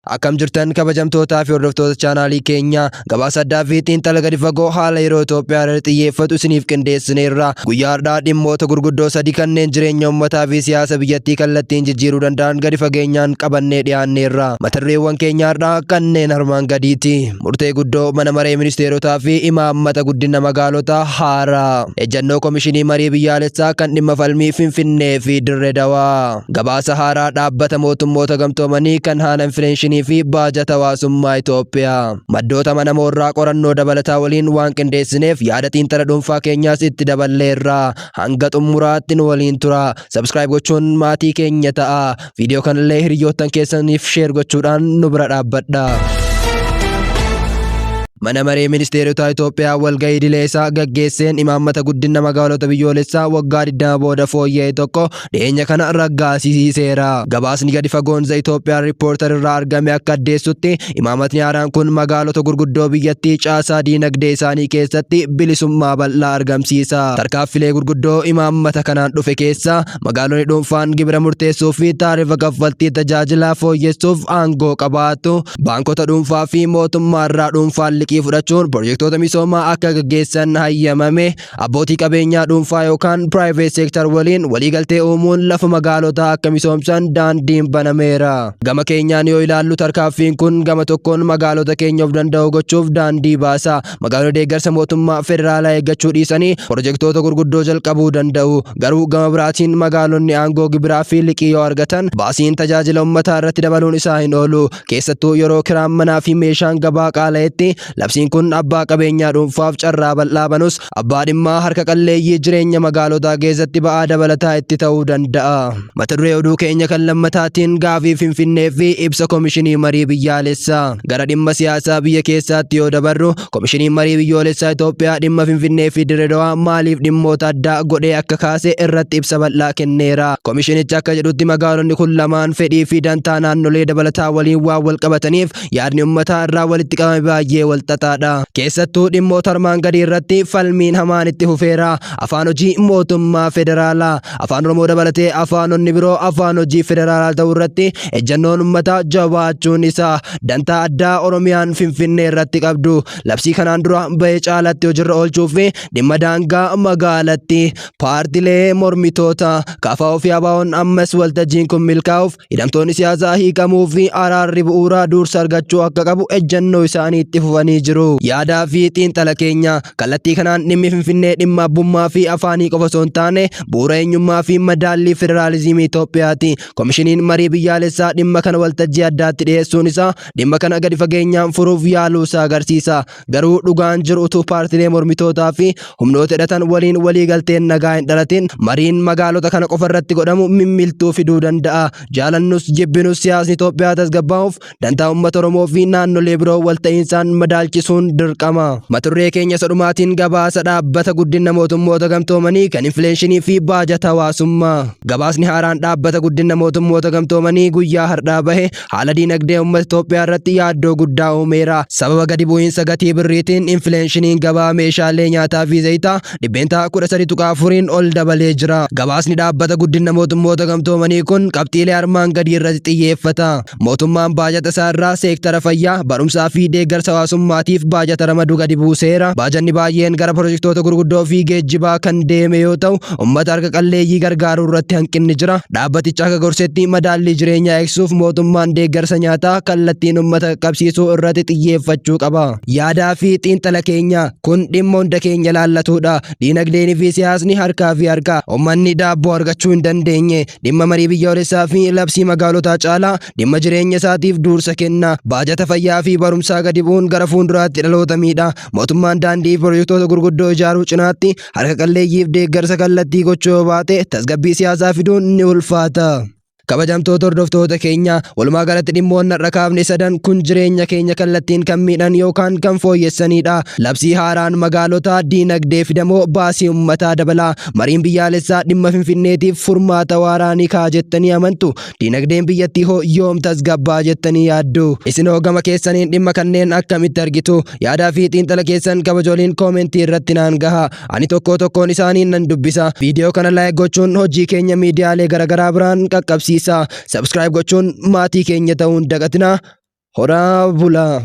Akkam jirtan kabajamtootaa fi hordoftoota chaanaalii keenyaa? Gabaasa addaa fi xiinxala gadi fagoo haala yeroo Itoophiyaa irratti xiyyeeffatu isiniif qindeessineerra. Guyyaa har'aa dhimmoota gurguddoo sadii kanneen jireenya uummataa fi siyaasa biyyattii kallattiin jijjiiruu danda'an gadi fageenyaan qabannee dhiyaanneerra. Mata dureewwan keenya har'aa kanneen armaan gadiiti. Murtee guddoo mana maree ministeerotaa fi imaammata guddina magaalotaa haaraa. Ejjannoo komishinii marii biyyaalessaa kan dhimma falmii Finfinnee fi Dirree Dawaa. Gabaasa haaraa dhaabbata mootummoota gamtoomanii kan haala infileeshinii fi baajata hawaasummaa Itoophiyaa. Maddoota amanamoo irraa qorannoo dabalataa waliin waan qindeessineef yaada xiinxala dhuunfaa keenyaas itti daballeerra. Hanga xumuraatti nu waliin tura. Subscribe gochuun maatii keenya ta'a. Viidiyoo kanallee hiriyoottan keessaniif share gochuudhaan nu bira dhaabbadha. Mana maree ministeerotaa Itoophiyaa walgahii idilee isaa gaggeesseen imaammata guddina magaalota biyyoolessaa waggaa 20 booda fooyya'e tokko dhiyeenya kana raggaasisiiseera. Gabaasni gadi fagoon The Ethiopian Reporter irraa argame akka addeessutti, imaammatni haaraan kun magaalota gurguddoo biyyattii caasaa diinagdee isaanii keessatti bilisummaa bal'aa argamsiisa. Tarkaanfilee gurguddoo imaammata kanaan dhufe keessaa magaalonni dhuunfaan gibira murteessuu fi taarifa kaffaltii tajaajilaa fooyyessuuf aangoo qabaatu. Baankota dhuunfaa fi mootummaa irraa dhuunfaan liqii fudhachuun pirojektoota misoomaa akka gaggeessan hayyamame. Abbootii qabeenyaa dhuunfaa yookaan private sector waliin waliigaltee uumuun lafa magaalotaa akka misoomsan daandiin banameera. Gama keenyaan yoo ilaallu, tarkaanfiin kun gama tokkoon magaalota keenya of danda'u gochuuf daandii baasa. Magaalota deeggarsa mootummaa federaalaa eeggachuu dhiisanii pirojektoota gurguddoo jalqabuu danda'u. Garuu gama biraatiin magaalonni aangoo gibiraa fi liqii yoo argatan, baasiin tajaajila uummataa irratti dabaluun isaa hin oolu. Keessattuu yeroo kiraan manaa fi meeshaan gabaa qaala'etti labsiin kun abbaa qabeenyaa dhuunfaaf carraa bal'aa banus, abbaa dhimmaa harka qalleeyyii jireenya magaalotaa keessatti ba'aa dabalataa itti ta'uu danda'a. Mata duree oduu keenya kan lammataatiin gaafii Finfinnee fi ibsa komishinii marii biyyaalessaa. Gara dhimma siyaasaa biyya keessaatti yoo dabarru, komishiniin marii biyyoolessaa Itoophiyaa dhimma Finfinnee fi Dirree Dawaa maaliif dhimmoota addaa godhee akka kaase irratti ibsa bal'aa kenneera. Komishinichi akka jedhutti, magaalonni kun lamaan fedhii fi dantaa naannolee dabalataa waliin waan wal qabataniif yaadni uummataa irraa walitti qabame baay'ee wal xaxaadha. Keessattuu dhimmoota armaan gadii irratti falmiin hamaan itti fufeera. Afaan hojii mootummaa federaalaa. Afaan Oromoo dabalatee afaanonni biroo afaan hojii federaalaa ta'uu irratti ejjennoon uummataa jabaachuun isaa. Dantaa addaa Oromiyaan Finfinnee irratti qabdu. Labsii kanaan dura bahee caalatti hojiirra oolchuu fi dhimma daangaa magaalatti. Paartilee mormitoota KFO fi ABO'n ammas waltajjiin kun milkaa'uuf hidhamtoonni siyaasaa hiikamuu fi araarri bu'uuraa dursa argachuu akka qabu ejjennoo isaanii itti fufanii jiru. Yaadaa fi xiinxala keenya kallattii kanaan, dhimmi Finfinnee dhimma abbummaa fi afaanii qofa osoo hin taane bu'uura eenyummaa fi madaallii federaalizimii Itoophiyaati. Komishiniin marii biyyaalessaa dhimma kana waltajjii addaatti dhiyeessuun isaa dhimma kana gadi fageenyaan furuuf yaaluu isaa agarsiisa. Garuu dhugaan jiru, utuu paartilee mormitootaa fi humnoota hidhatan waliin walii galteen nagaa hin dhalatin, mariin magaalota kana qofa irratti godhamu mimmiltuu fiduu danda'a. Jaalannus jibbinus, siyaasni Itoophiyaa tasgabbaa'uuf dantaa uummata Oromoo fi naannolee biroo walta'iinsaan madaalchisuun dirqama. Mata duree keenya sadhumaatiin gabaasa dhaabbata guddina mootummoota gamtoomanii kan infileeshinii fi baajata hawaasummaa. Gabaasni haaraan dhaabbata guddina mootummoota gamtoomanii guyyaa har'aa bahe haala diinagdee uummata Itoophiyaa irratti yaaddoo guddaa uumeera. Sababa gadi bu'iinsa gatii birriitiin infileeshiniin gabaa meeshaalee nyaataa fi zayitaa 13.4%n ol dabalee jira. Gabaasni dhaabbata guddina mootummoota gamtoomanii kun qabxiilee armaan gadii irratti xiyyeeffata. Mootummaan baajata isaa irraa seektara fayyaa, barumsaa fi deeggarsa hawaasummaatiif baajata ramadu gadi buuseera. Baajanni baay'een gara pirojektoota gurguddoo fi geejjibaa kan deeme yoo ta'u, uummata harka qalleeyyii gargaaruu irratti hanqinni jira. Dhaabbatichi akka gorsetti, madaallii jireenyaa eegsuuf mootummaan deeggarsa nyaataa kallattiin uummata qaqqabsiisuu irratti xiyyeeffachuu qaba. Yaadaa fi xiinxala keenya kun dhimma hunda keenya laallatudha. Diinagdeenii fi siyaasni harkaa fi harka. Uummanni daabboo argachuu hin dandeenye dhimma marii biyyoolessaa fi labsii magaalotaa caalaa dhimma jireenya isaatiif dursa kenna. Baajata fayyaa fi barumsaa gadi bu'uun gara fuulduraatti dhaloota miidha. Mootummaan daandii fi pirojektoota gurguddoo ijaaruu cinaatti harka qalleeyyiif deeggarsa kallattii gochuu yoo baate, tasgabbii siyaasaa fiduun ni ulfaata. Kabajamtoota hordoftoota keenya, walumaa galatti dhimmoonni har'a kaafne sadan kun jireenya keenya kallattiin kan miidhan yookaan kan fooyyessanidha. Labsii haaraan magaalota diinagdee fidamoo baasii uummataa dabala? Mariin biyyaalessaa dhimma Finfinneetiif furmaata waaraa ni ka'a jettanii amantu? Diinagdeen biyyattii hoo yoom tasgabbaa jettanii yaaddu? Isin hoo gama keessaniin dhimma kanneen akkamitti argitu? Yaadaa fi xiinxala keessan kabajooliin koomentii irratti naan gaha. Ani tokko tokkoon isaanii nan dubbisa. Viidiyoo kana like gochuun hojii keenya miidiyaalee garaagaraa biraan qaqqabsiisa. Subscribe gochuun maatii keenya ta'uun dagatinaa. Horaa bulaa.